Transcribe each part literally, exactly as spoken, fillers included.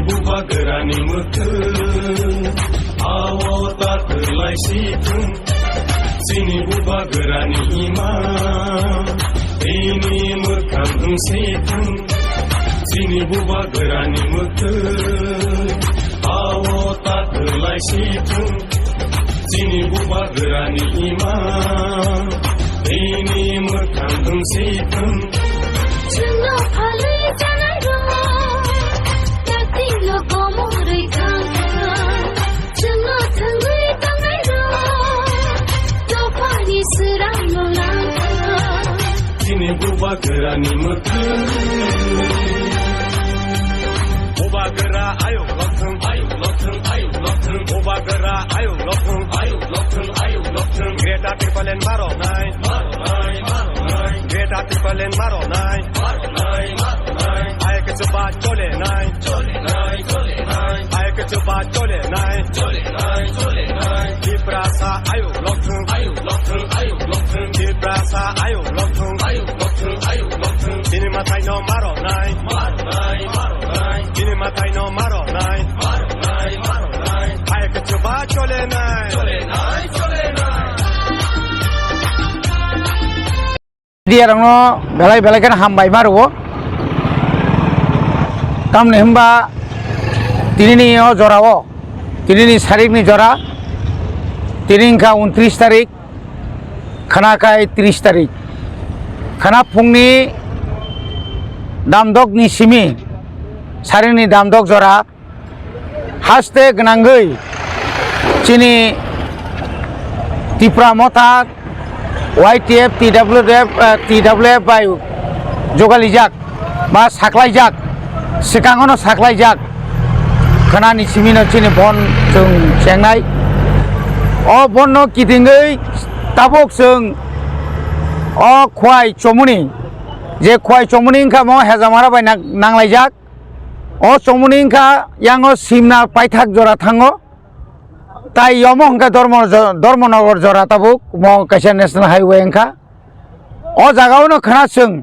Bubagrani mwkhwtwng, ao ta kwlai si thung. Chini bubagrani ima, bini mwkhang wng si thung. Chini bubagrani mwkhwtwng, ao ta kwlai si thung. Chini bubagrani ima, bini mwkhang wng si thung. Chwngno phalwi chanai rok, takti lo komorwi thang thang. Chwngno thwngwi tangnai rok, dophani swrang no lang thang. Chini bubagrani mwkhwtwng. Bubagra ayuk lokthwng, ayuk lokthwng, ayuk lokthwng. Bubagra ayuk lokthwng, ayuk lokthwng, ayuk lokthwng. Greater Tipraland maro nai, maro nai, maro nai. Greater Tipraland maro nai, maro nai, maro nai. Hai khe chuba chole nai, chole nai, chole nai. Hai khe chuba chole nai, chole nai, chole nai. Tiprasa ayuk lokthwng, ayuk lokthwng, ayuk lokthwng. Tiprasa ayuk lokthwng, ayuk lokthwng, ayuk lokthwng. Chini mwtai no maro nai, maro nai, maro nai. Chini mwtai no maro nai, maro nai, maro nai. Hai khe chuba chole nai, chole nai, chole nai. Media rokno belai belai kheno hambai ma rwo. Tamni hwnba tinini o jorao, tinini sarikni jora, tini wngkha untris tarik, khana khai tris tarik. Khana phungni damdokni simi, sarikni damdok jora, haste gwnangwi chini Tipra Motha, Y T F, T W F, eh, T W F bai jogalijak ba saklaijak, swkangono saklaijak, khanani simino chini bon chwng chengnai. O bonno kitingwi tabuk chwng o Khwai Chomoni, je Khwai Chomoni wngkha mo Hejamara bai nang-, nanglaijak. O chomoni wngkha yango simna paithak jora thango. Tai omo hwnkhe Dharmo jo-, Dharmanagar jora tabuk mo kaisa national highway wngkha. O jagao no khna chwng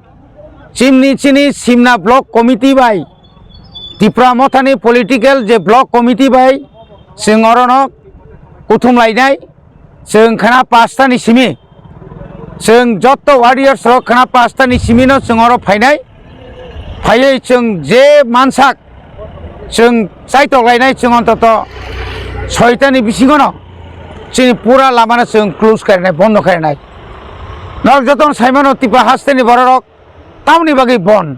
chimni chini simna block committee bai Tipra Mothani political je block committee bai chwng orono kuthum lainai. Chwng khna pastani simi, chwng jotto warriors rok khna pastani simino chwng oro phainai. Phaiwi chwng je mansak chwng chaitok lainai, chwng ontoto soitani bisingono chini pura lamano chwng close khainai, bondo khainai. Norok jotono saimano Tipra hasteni bororok tamoni bagwi bon,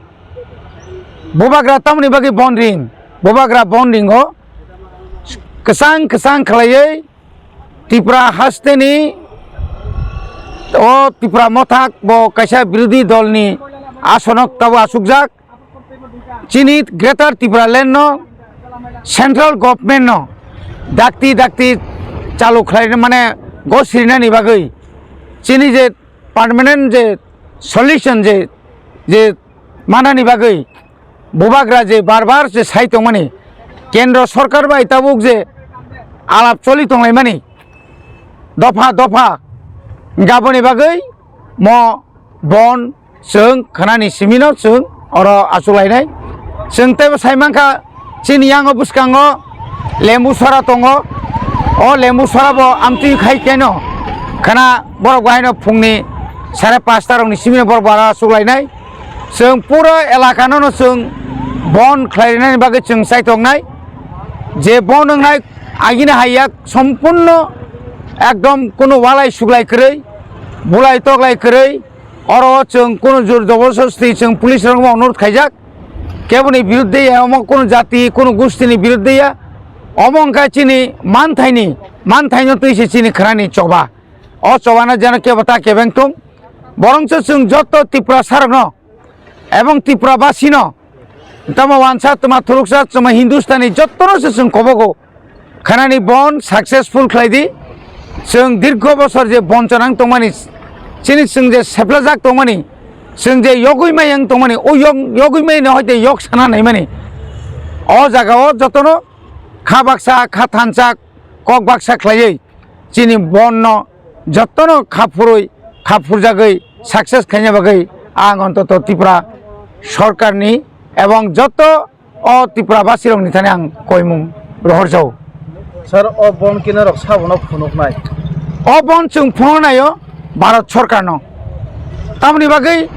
bubagra tamoni bagwi bon ring, bubagra bon ringo kwchang kwchang khlaiwi Tipra hasteni o Tipra Mothak bo kaisa birodhi dolni asonok tabo achukjak. Chini Greater Tipraland no central government no dakti dakti chalu khlaina mane gosirinani bagwi chini je permanent je solution je, je manani bagwi bubagra je bar bar je sai tongmani, kendro sorkar bai tabuk je alap choli tonglaimani dopha dopha, gaboni bagwi mo bon chwng khanani simino chwng oro achuk lainai. Chwng teibo sai mankha, chini yango bwskango lembu sora tongo. O lembu sora bo amtwi khai keno khana borok bahaino phungni sare pasta rokni simino borok bara achuk lainai. Chwng pura elakano no chwng bon khlai rinani bagwi chwng chai tongnai. Je bon wngnai agini hai yak sompurno ekdom kunu walai suglai kwrwi, bulai toklai kwrwi, oro chwng kunu jor joborjosti chwng police rokno onurod khaijak. Keboni biruddhe ya, omo kunu jati, kunu gustini biruddhe ya. Omo wngkha chini manthaini, manthaino twi se chini khrani choba. O chobano jeno kebo ta kebeng tung. Borongso chwng joto Tiprasarokno ebong Tripura basino tamo wansa tuma thuruksa tuma Hindustani jottono se chwng kobogo khanani bon successful khlai di. Chwng dirgho bosor je bon chonang tongmani, chini chwng je seplajak tongmani, chwng je yogwi mayang tongmani, o yog-, yogwi mayano hoite yok sana naimani. O jagao jotono kha baksa, kha thansa, kok baksa khlaiwi chini bonno jottono kha phurwi, kha phurjagwi success khaina bagwi ang ontoto Tripura sorkarni ebong jotto O Tripura basirokni thani ang koimung rohorjao. Sir, o bon kinarok sabono phunuknai? O bon chwng phunuknaio Bharat Sorkarno. Tamoni bagwi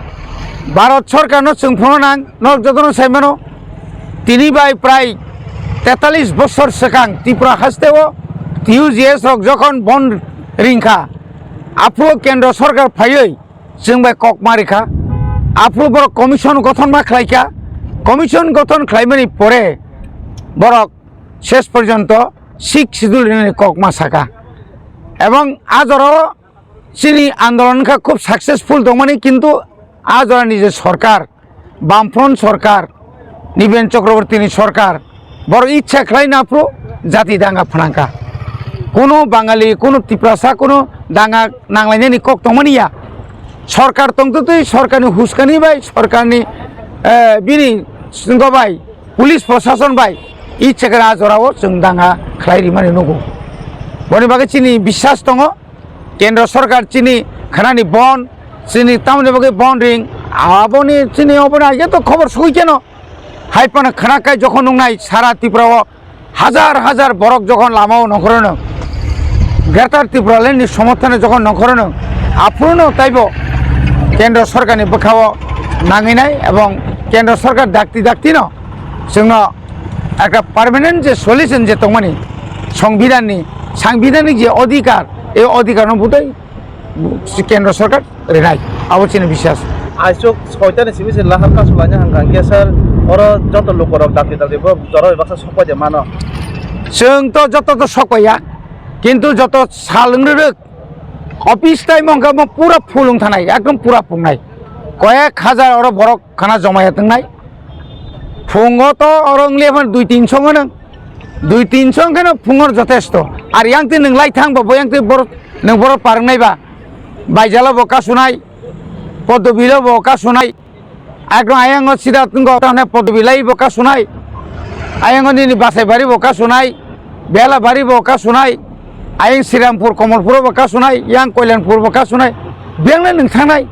Bharat Sorkarno chwng phunuknang, norok jotono saimano, tini bai prai tetalis bosor swkang Tripura hasteo T U G S rok jokhon bon ringkha, aphuru Kendra Sorkar phaiwi chwng bai kok ma rikha, aphuru borok commission gothon ma khlaikha, commission gothon khlaimani pore borok ses porjonto sixth schedule rinani kok ma sakha. Ebong a jorao chini andolon wngkha khub successful tongmani, kintu a jorani je sorkar, Bamfront sorkar, Niben Chakrabortini sorkar, borok ichha khlai naphru jati danga phnangkha. Kuno Bangali, kuno Tiprasa, kuno danga nanglainani kok tongmani ya. Sorkar tongtwtwi sorkarni huskani bai, sorkarni, eh, bini swngo bai, police prosason bai ichha khe a jorao chwng danga khlai rimani nugo. Boni bagwi chini biswas tongo. Kendra Sorkar chini khanani bon, chini tamoni bagwi bon ring, aboni chini oboni age to khobor sugui keno. Hai phano khana kai jokhon nungnai sara Tripura o hajar hajar borok jokhon lama o nongkhorno, Greater Tripura Land ni somorthone jokhon nongkhorno, aphuru no taibo Kendra Sorkar ni bwkha o nangwi nai ebong Kendra Sorkar dakti dakti no chwngno ekta permanent je solution je tongmani, Songbidanni, Sangbidanni je odhikar, e odhikarno budai Kendra Sorkar rinai, abo chini biswas. Aisuk soitani simi se lahar kasu laina hangkha hingke sir, oro joto lukorok dakti dakti bo jora bai baksa sokpai de mano. Chwng to joto to sokpaiya, kintu joto sal wng rwrwk, office time wngkha mo pura full wng thanai, ekdom pura pungnai, koyek hajar oro borok khana jomaya tongnai. Phungo to oro wng liya phano dui tin song nang. Dui tin song kheno phungo jotesto. Ar yang twi nwng lai thang ba, bo yang twi bor-, nwng borok parwngnai ba. Baijala bo kasunai, Podobilo bo kasunai. Ekdom ayango sida tongo, tane Podobilai bo kasunai. Ayango nini Basaibari bo kasunai. Belabari bo kasunai. Ayang Srirampur, Komolpuro bo kasunai. Yang Koilanpur bo kasunai. Biyang le nwng thangnai.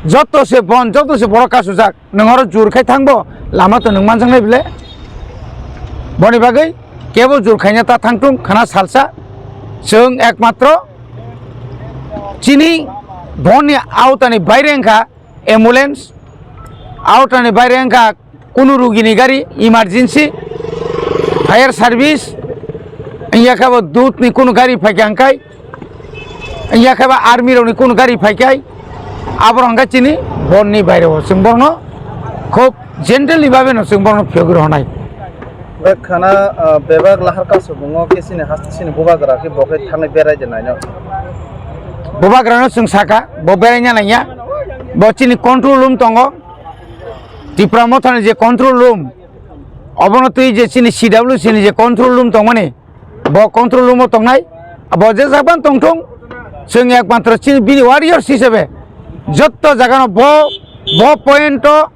Joto se bon, joto se borok kasujak. Nwng oro jur khai thangbo, lama to nwng manjaknai bile. Boni bagwi kebo jur khaina ta thangthung, khana salsa. Chwng ekmatro chini boni aotani baire wngkha ambulance, aotani baire wngkha kunu rugini gari, emergency, fire service, wngya khe bo dudni kunu gari phaikha hwnkhai, Wngya khe ba army rokni kunu gari phaikai, aborok hwnkhai chini bonni baire o, chwng borokno khub gentle ni babe no chwng borokno phiyogwi rw hwnai. Bai khana, ah, bebak lahar kasu bungo khe chini haste chini bubagra khe bo khe thangwi berai de naino. Bubagra no chwng sakha, bo beraina nangya, bo chini control room tongo, Tipra Mothani je control room, obono twi je chini C W C ni je control room tongmani, Bo control room o tongnai, bo je jaban tongthung, chwng ekmatro chini bini warriors hisabe jotto jagano bo, bo point o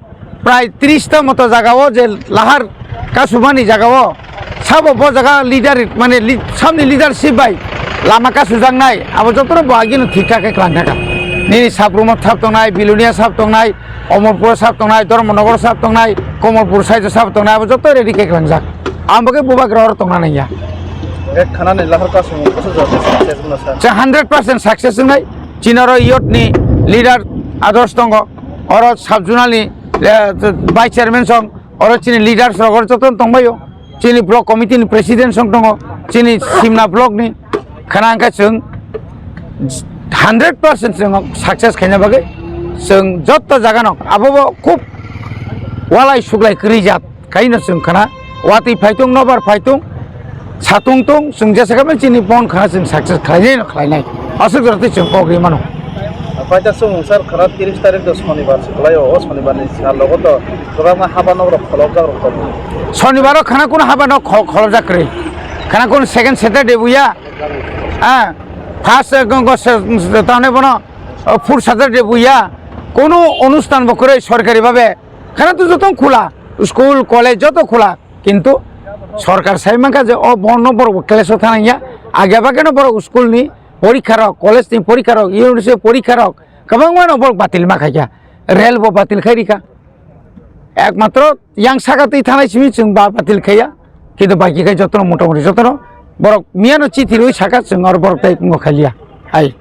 prai tris ta moto jaga o je lahar kasumani jaga o sabo bo jaga leader mane li-, samni leadership bai lama kasujaknai, abo jotono bo agino thik thak khe khlangthaka. Nini Sabrumo sab tongnai, Bilonia sab tongnai, Omorpur sab tongnai, Dharmanagar sab tongnai, Komolpur side sab tongnai, abo joto ready khe klangjak. Ang bagwi bubagra oro tongna nangya. Ek khanani lahar kasung bwsajak success wngna sa. Chwng hundred percent success wngnai. Chini oro youth ni leader others tongo. Oro sub zonal ni, eh, vice chairman song, oro chini leaders rok oro joto tongbaio. Chini block committee ni president song tongo, chini Simna block ni khana hwnkhe chwng hundred percent chwng success khaina bagwi chwng jotto jaga no abo bo khub walai suglai kwrwi jat khaino chwng khana watwi phaitung nobar phaitung satung tung chwng jesa khe chini bon khana chwng success khlainai no khlainai aswk jora twi chwng kok ri mano. Paita sumung sir khana tris tarik do sonibar se kwlaio, o sonibar ni sal logo to kwbangma haba nok rok kholobjak rok tongo. Sonibar o khana kuno haba nok kho-, kholobjak kwrwi. Khana kuno second Saturday buya. Ah, first, eh, go, go, se, se, tane bono, oh, fourth Saturday buya. Kuno onusthan bo kwrwi sorkari babe. Khana to joto khula, school, college joto khula. Kintu sorkar sai mankha je o bono borok bo class o thanangya. Age bageno borok school ni porikha rok, college ni porikha rok, university porikha rok kwbangma no borok batil ma khaikha. Rail bo batil khai rikha. Ekmatro yang saka twi thanai simi chwng ba batil khaiya. Kintu baki khai jotono motamoti jotono borok miyano chithi rwi saka chwng aro borok tai kungo khaliya. Hai.